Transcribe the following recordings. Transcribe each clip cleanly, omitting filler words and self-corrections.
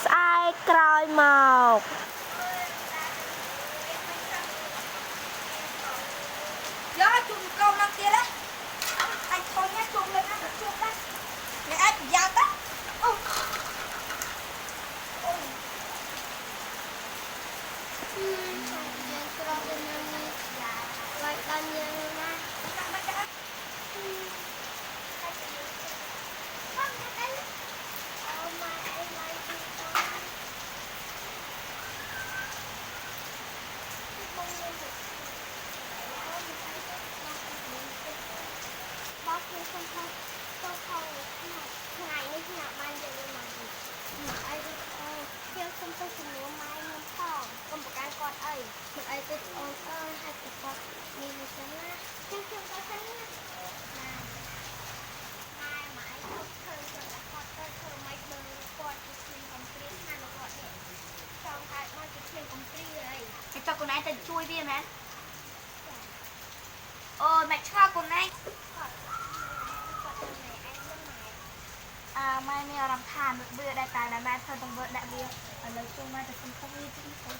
ស្អែកក្រោយមក យកជុំកូនឡើងទៀតណាអញធំណាជុំលើណាក៏ជុំដែរអ្នកអាចប្រយ័ត្នណាអូអូ យើងក្រទៅនឹងនេះយ៉ាឲ្យដល់យើងណា ដាក់មិនដាក់ អូម៉ែអីឡៃទីតបងយើងបោះគឺសំផស្សទៅផងថ្ងៃនេះខ្ញុំបានយកមកមកអីទៅអូខ្ញុំសុំទៅជំនួសម៉ែខ្ញុំផងកុំប្រកាន់គាត់អីមិនអីទៅអូនអើយហើយគាត់មានអញ្ចឹងណាខ្ញុំខ្ញុំទៅសិនណាម៉ែម៉ែឈប់ធ្វើគាត់គាត់ទៅធ្វើមិនបើគាត់ជាឈាមកំព្រាណាស់គាត់នេះចង់កើតមកជាឈាមកំព្រាអី គេចុះកូនឯងទៅជួយវាមែនអូមិនឆ្ងល់កូនឯង គាត់គាត់ទៅណែឯងមិនម៉ែ អើម៉ែមានអារម្មណ៍ថាវាដែរតែម៉ែធ្វើទង្វើដាក់វាឥឡូវជួយម៉ែទៅសុំខុសវាជិះអូ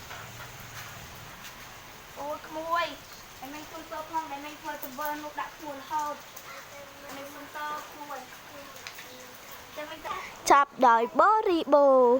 អូក្មួយតែមិនជួយទៅផងតែមិនធ្វើទង្វើនោះដាក់ខ្លួនរហូតមិនសុំតក្មួយតែមិន ចាប់ដោយបរិបូរណ៍។